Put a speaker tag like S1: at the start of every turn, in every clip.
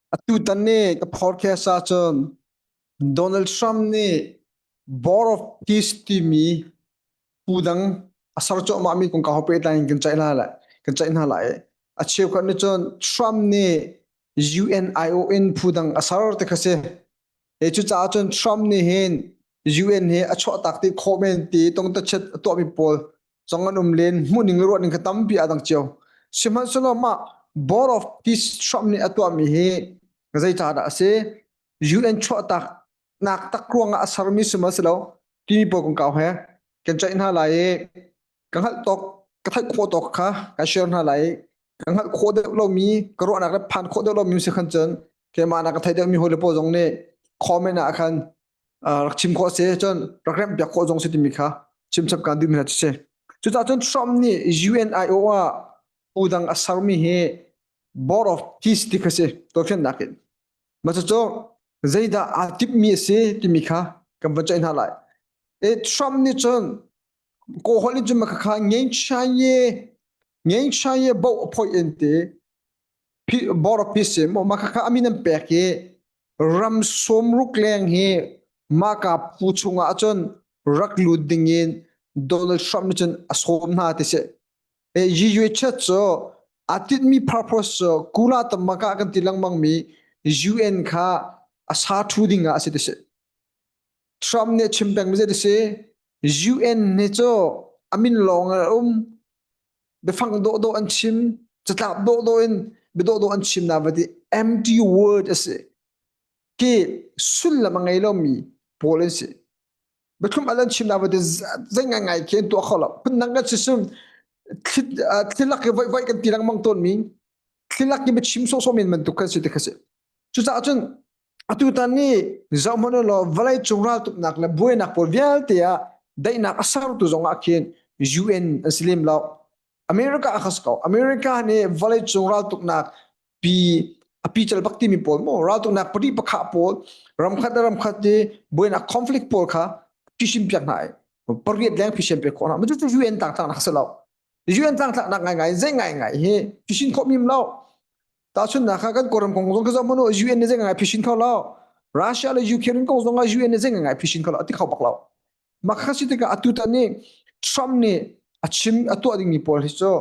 S1: Atutan nih ka podcast ahcun Donald Trump nih Board of Peace timi phu dang a ser cuahmahmi kong kau pehtlai in kan ceih hna lai. Kan ceih hna lai. A cheukhat nih cun Trump nih UNIO in phu dang a ser ti kha si. E cucaah cun Trump nih hin UN hi a chuahtak ti khawh men ti tongtachet a tuahmi pawl zong an um len hmuhning le ruahning kha tampi aa dang cio. Sihmanhsehlaw mah Board of Peace Trump nih a tuahmi hi zeicahdah a si? UN chuahtak nak tak ruangah a sermi si ma si lo timi pawl kongkau he kan ceih hna lai i ka hngalh tawk ka theih khawh tawk kha ka share hna lai i ka hngalh khawh deuh lomi ka ruahnak le phan khawh deuh lomi si khan cun keimah nak ka theih deuhmi hawi le pawl zong nih comment ah khan rak chim khawh si cun rak remh piak khawh zong si timi kha chim chap kan duhmi hna cu si. Cucaah cun Trump nih UNIO ah pudang a sermi hi Board of Peace ti kha si tawlfiannak in. Mah cucu zeidah aa timhmi a si timi kha kan van ceih hna lai. E, Trump nih cun Kawl in cun mah kha ngein ye bo a phoih in ti Board of Peace mah kha a min an pek i ram sawmruk leng hi mahka phu chungah cun rak lut ding in Donald Trump nih cun a sawm hna ti si. E UHS cu a tinhmi purpose cu Kula tamaka kan ti lengmang mi UN kha a sa thu ding ah a si ti si. Trump nih a chim peng mi zei ti si UN nih cu a min lawng a um biafang dawhdawh an chim catlap dawhdawh in biadawhdawh an chim na va ti empty word a si ki sullam a ngei lomi pawl an si biathlum al an chim na va ti zei ngai ngai khi an tuah kho lo phundang kan si sum thlilak i voi voi kan ti lengmang tawn mi thlilak i biachim sawhsawh men bantuk kan si ti kha si cucaah cun atutan ni zohhmanh law vawlei cung raltuknak le buainak pawl vialte ah daihnak a sertu zong ah khin UN an si lem lo America a khas ko America nih vawlei cung raltuknak pi a pi cal bak timi pawl mo raltuknak pari pakha pawl ramkhat le ramkhat i buainak conflict pawl kha phisin piak hna ai pariat leng phisin piak khawh hna cu UN tangtlak nak si lo UN tlangtlak nak ngai ngai zei ngai ngai hi phisin khawh mim lo Tahchunhnak ah kan Kawlram kong zong ka zoh hmanh u UN nih zei ngai phisin kho lo. Russia le Ukraine kong zong ah UN nih zei ngai phisin kho lo ati kho bak lo. Mah kha si tikah atu tan nih Trump nih a chim a tuah dingmi pawl hi cu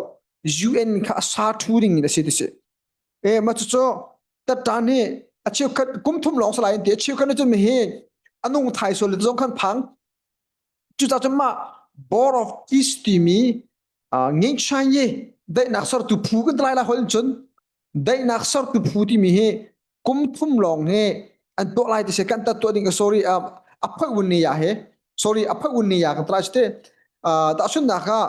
S1: UN kha a sa thu ding in a si ti si. E mah cucu tatan hi a cheukhat kum thum lawng salai in ti a cheukhat nih cun mihi a nung thai sual zong khan phang cucaah cun mah Board of Peace timi Ngengshai ye daihnak sertu phu kan lai la hol cun daihnak sertu phu timi hi kum thum lawng hi an tuah lai ti se kan ta tuah ding sorry a phoi un ni ya he sorry a phoi un ni ya kan trai te ta sun na kha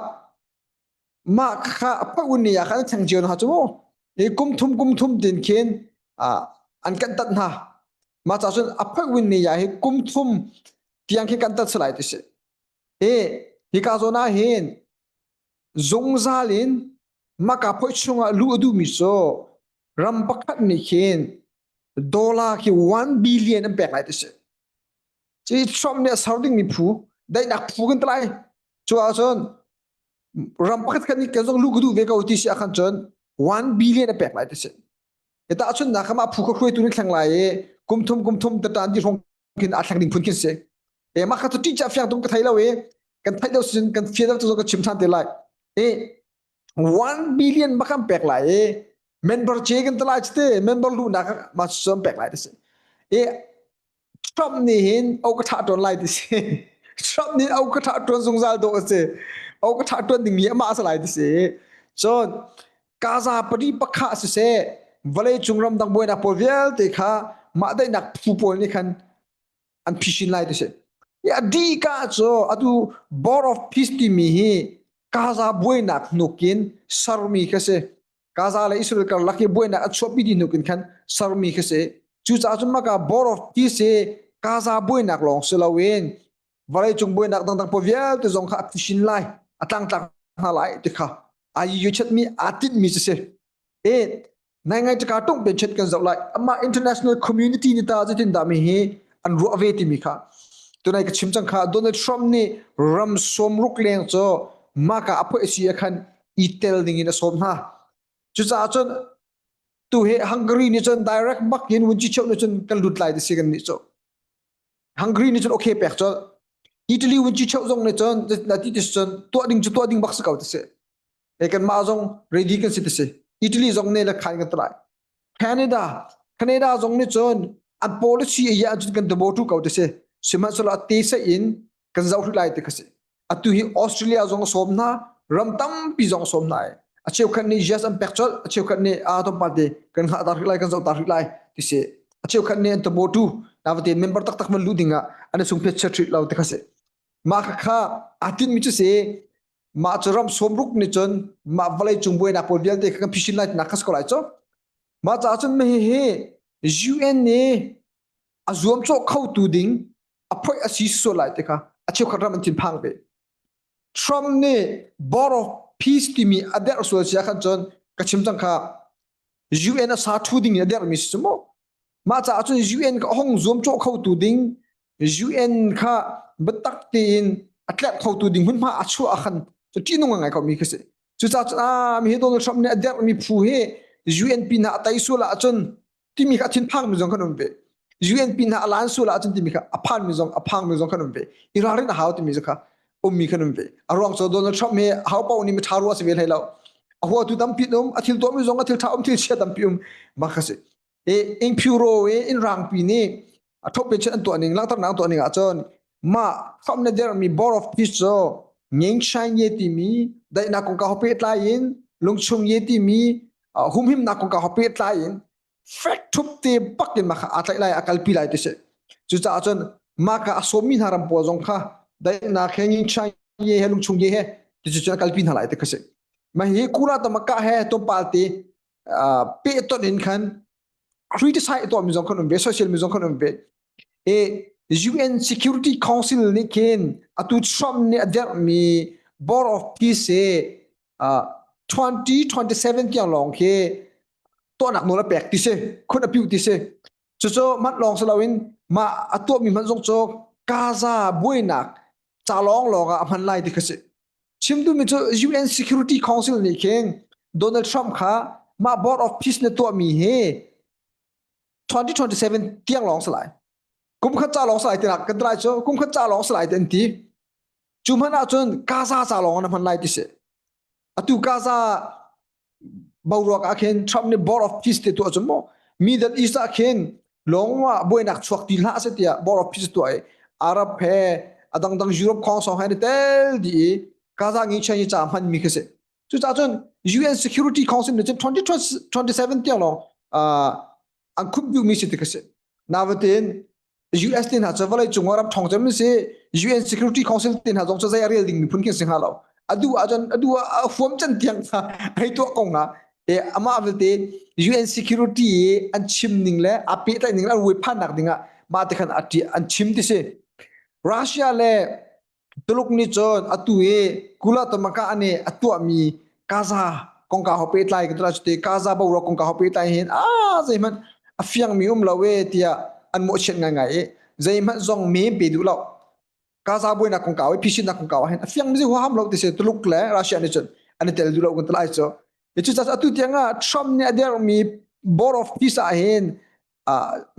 S1: ma kha a phoi un ni ya kha chang jion ha chu mu hi kum thum kum thum tin khin an kan tat hna ma cha sun a phoi un ni ya hi kum thum tiang khi kan tat salai ti se Hi hika zawn ah hin zungzal in maka phoih chungah luh a duhmi cu ram pakhat nih khin dollar khi 1 billion an pek lai ti si. Ci Trump nih a ser dingmi phu daihnak phu kan ti lai. Cu ahcun ram pakhat khat nih kan zong luh ka duh ve ko ti si ahkhan cun 1 billion a pek lai ti si. Tahchunhnak kha mah phu kha hruaitu nih thleng lai i kum thum kum thum tatan di hrawng khin aa thleng ding phun khin si. E mah kha cu ṭih cah fiang tum ka thei lo i kan theih deuh sin kan fian deuh cu ka chim ṭhan te lai. E 1 billion bak kan pek lai i member che kan talai te member luhnak ma cu pek lai ti si. E Trump nih hin au ka thah ṭuan lai ti si. Trump nih au ka thah ṭuan zungzal dawh a si. Au ka thah ṭuan dingmi amah a si lai ti si. Cun Gaza pari pakha siseh vawlei cung ramdang buainak pawl vialte kha mah daihnak phu pawl nih khan an phisin lai ti si. A dika cu atu Board of Peace timi hi Gaza buainak hnukin sermi kha si. Gaza le Israel karlak i buainak a chuahpi dih hnukin khan sermi kha si. Cucaah cun maka Board of Peace hi Gaza buainak lawng si loin vawleicung buainak dangdang pawl vialte zong kha a phisin lai, a tlangtlak hna lai ti kha aa chatmi aa tinhmi cu si. E nai ngai ṭaka tung pen chet kan zoh lai. Amah international community ni ta zeitin dah mi hi an ruah ve timi kha. Tunai ka chim cang kha Donald Trump nih ram sawmruk leng cu maka a phoih si ah khan i tel ding in a sawm hna. Cucaah cun. Tu hi Hungary nih cun direct bak in vun chi nih cun kan lut lai ti si kan nih cu. Hungary nih cun okay pek col. Italy vun chi zong nih cun na ti ti cun tuah ding cu tuah ding bak si ko ti si. E kan mah zong ready kan si ti si. Italy zong ne le khan kan trai. Canada Canada zong nih cun an policy iya cun kan demo tu ko ti si. Sihmanhsehlaw a te se in kan zoh hrik lai ti kha si. Atu hi Australia zong a sawm hna, ram tampi zong a sawm hna i a cheukhat nih yes an pek colh, a cheukhat nih aa tlawmpal te kan hngah ta rih lai, kan zoh ta rih lai ti si. A cheukhat nih an tabotu navatein member taktak van luh ding ah an i sungphet chiat rih lo ti kha si. Mah kha aa tinhmi cu si mah cu ram sawmruk nih cun mah vawlei cung buainak pawl vialte kha kan phisin lai tinak kha si ko lai cu. Mah caah cun hihi UN nih a zuamcawh khotu ding a phoih a si sual lai ti kha a cheukhat ram an thinphang ve. Trump nih Board of Peace timi a derh sual sia khan cun ka chim cang kha UN a sa thu ding in a derhmi si cu mu. Mah caah cun UN ka hong zuamcawh khotu ding UN kha biatak tein a tlerh khotu ding hmunhma a chuah ah khan cu ṭihnung a ngai khomi khi si. Cucaah cun ah mi hi Donald Trump nih a derhmi phu hi UN pin ah a tei sual ahcun timi kha a thinphangmi zong kan um ve. UN pin ah a lan sual ahcun timi kha a phanmi zong a phangmi zong kan um ve. I ralrin a hau timi kha ummi kan um ve. A ruang cu Donald Trump hi hau paoh nih miṭha rua si ve hlei lo. A huatu tampi um, a thil tuahmi zong a thil ṭha um, thil chia tampi um. Mah kha si. E Ingphuro i inn rangpi nih a thop in an tuah ning langhternak an tuah ning ahcun mah Trump na dermi Board of Peace cu Ngengshine ye timi daihnak kongkau he pehtlai in lungchung ye timi humhimnak kongkau he pehtlai in fek thup te bak in mah kha aa tlaih lai a kalpi lai ti si. Cucaah cun mah kha a sawmmi hna ram pawl zong kha daihnak he Ngengshine ye he lungchung ye he ti cu cun a kalpi hna lai ti kha si. Mah hi Kula tamaka he tlawmpal te pehtonh in khan criticize tuahmi zong khan um ve social mi zong khan um ve e UN Security Council nih khin atu Trump nih a derhmi Board of Peace he 2027 tiang lawng khi tuahnak nawl a pek ti si khun a piu ti si cucu manh lawng si loin mah a tuahmi hmanh zong cu Gaza buainak ca lawng lawng ah a hman lai ti kha si Chim duhmi cu UN Security Council nih khin Donald Trump kha mah Board of Peace na tuahmi hi 2027 tiang lawng si lai. Kum khat ca lawng si lai tinak kan lai cu kum khat ca lawng si lai ti an ti. Cu hmanh ahcun Gaza ca lawng na hman lai ti si. Atu Gaza boruak ah khin Trump nih Board of Peace te tuah cun maw Middle East ah khin lawng ah buainak chuak ti hlah seh tiah Board of Peace tuah i Arab he a dangdang Europe khong song he an i tel dih i Gaza ngi chen i ca hman mi khi si. Cucaah cun UN Security Council nih cun 2027 tiang lawng an khup duhmi si ti khi si. Nain US te hna cu vawlei cung ah ram ṭhawng cem si UN Security Council te hna zong cu zei a rel ding miphun khi si hnga lo. Adu ahcun adu ah a huam can tiang kha hei tuah ko hnga. E amah vialte UN Security i an chim ning le a pehtlaih ning le an phannak ding ah mah te khan an chim ti si. Russia le Tuluk nih cun atu i Kula Tamaka nih a tuahmi Gaza kongkau he pehtlai kan ti te Gaza boruak kongkau he pehtlai hin a zeihmanh a fiangmi um lo e tiah an mawhchiat ngaingai i zeihmanh zong men pe duh lo. Gaza buainak kongkau i phisinnak kongkau ah hin a fiangmi zei huaham lo ti si Tuluk le Russia nih cun an i tel duh lo kan ti lai cu. Cucaah atu tiang ah Trump nih a dermi Board of Peace ah hin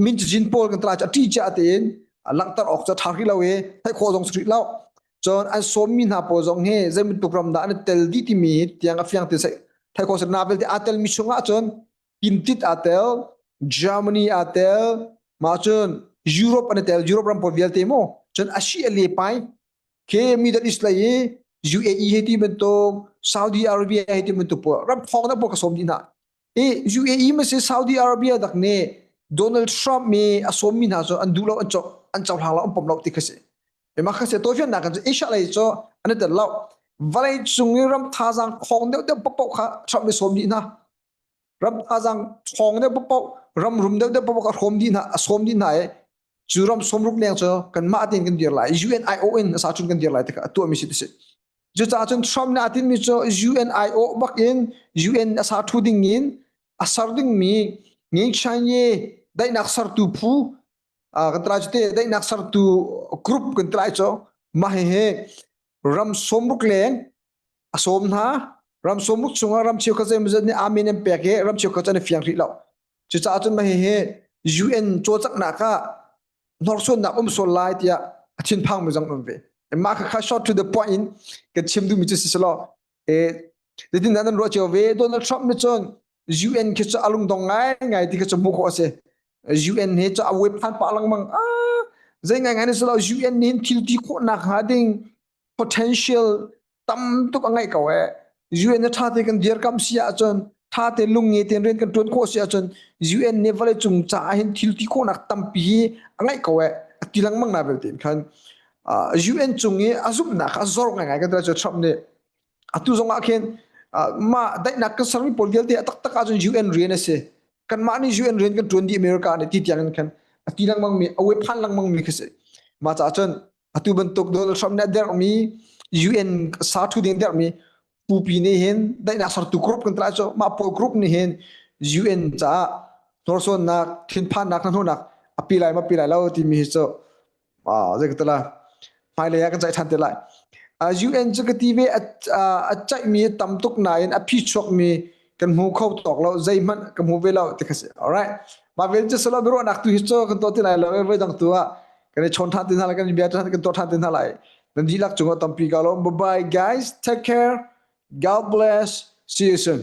S1: min cazin pawl kan tla cu a ṭi cia tein langhter awk cu a ṭha rih lo i theih khawh zong si rih lo. Cun an sawmmi hna pawl zong hi zei bantuk ram dah an i tel dih timi tiang a fiang ti theih khawh si na vialte aa telmi chung ah cun Kintit aa tel, Germany aa tel, mah cun Europe an i tel, Europe ram pawl vialte mu. Cun a si a le pai ke Middle East lei i UAE he ti bantuk, Saudi Arabia he ti bantuk pawl ram thawng na pawl ka sawm dih hna. I UAE ma si Saudi Arabia dak nih Donald Trump mi a sawmmi hna cu an duh lo an co an cohlang lo an pom lo ti kha si. Mah kha si tawifiannak kan cu Asia lei cu an i tel lo. Vawlei cung i ram thazaang khong deuh deuh paoh kha Trump nih sawm dih hna. Ram thazaang ṭhawng deuh paoh ram rum deuh deuh paoh a hrawm dih hna a sawm dih hna i cu ram sawmruk leng cu kanmah tein kan dir lai UNIO in a sa cun kan dir lai ti kha a tuahmi si ti si. Cucaah cun Trump nih aa tinhmi cu UNIO bak in UN a sa ṭhu ding in a ser dingmi Ngengshanye daihnak sertu phu kan tlai cu te daihnak sertu group kan tlai cu mah hihi ram sawmruk leng a sawm hna ram sawmruk chungah ram cheukhat zeimawzat nih amen an pek i ram cheukhat cu an i fiang rih lo. Cucaah cun mah hihi UN cawlcanghnak ah hnorsuannak um sual lai tiah a thinphang mi zong um ve. Mah kha short to the point in kan chim duhmi cu si selaw eh zeitin dah nan ruah cio ve Donald Trump nih cun UN khi cu a lungdong ngai ngai ti khi cu hmuh khawh a si. UN he cu a web phan pah lengmang ah zei ngai ngai ni selaw UN nih thil ti khawhnak hnga ding potential tam tuk a ngeih ko ee. UN na ṭha te kan dirkamh si ahcun ṭha te lungnge tein rian kan ṭuan khawh si ahcun UN nih vawleicung caah hin thil ti khawhnak tampi hi a ngeih ko ee. A ti lengmang na belte khan UN cung i a zumhnak a zor ngaingai kan cu Trump nih atu zong ah khin mah daihnak kan sermi pawl vialte a taktak ahcun UN rian a si. Kanmah nih UN rian kan ṭuan dih America nih ti tiang in khan a ti lengmang mi a phan lengmang mi khi si. Mah caah cun Atu bantuk Donald Trump nih a derhmi UN sa thu ding derhmi pupi nih hin daihnak sertu group kan tla cu mah pawl group nih hin UN caah hnorsuannak thinphannak hnahnawhnak a pi lai ma pi lai lo timi hi cu zei ka tila hmailei ah kan ceih ṭhan te lai. UN cu ka ti ve a ceihmi tam tuk nain a phi chuakmi kan hmu kho tawk lo zeihmanh ka hmu ve lo ti kha si. Alright. Mah vel cu salo biaruahnak tu hi cu kan tuah ti lai lo voi dang tu ah kan i chawn ṭhan ti hna lai kan i bia ṭhan kan tuah ṭhan ti hna lai nan dihlak cungah tampi ka lawm bye bye guys take care god bless see you soon.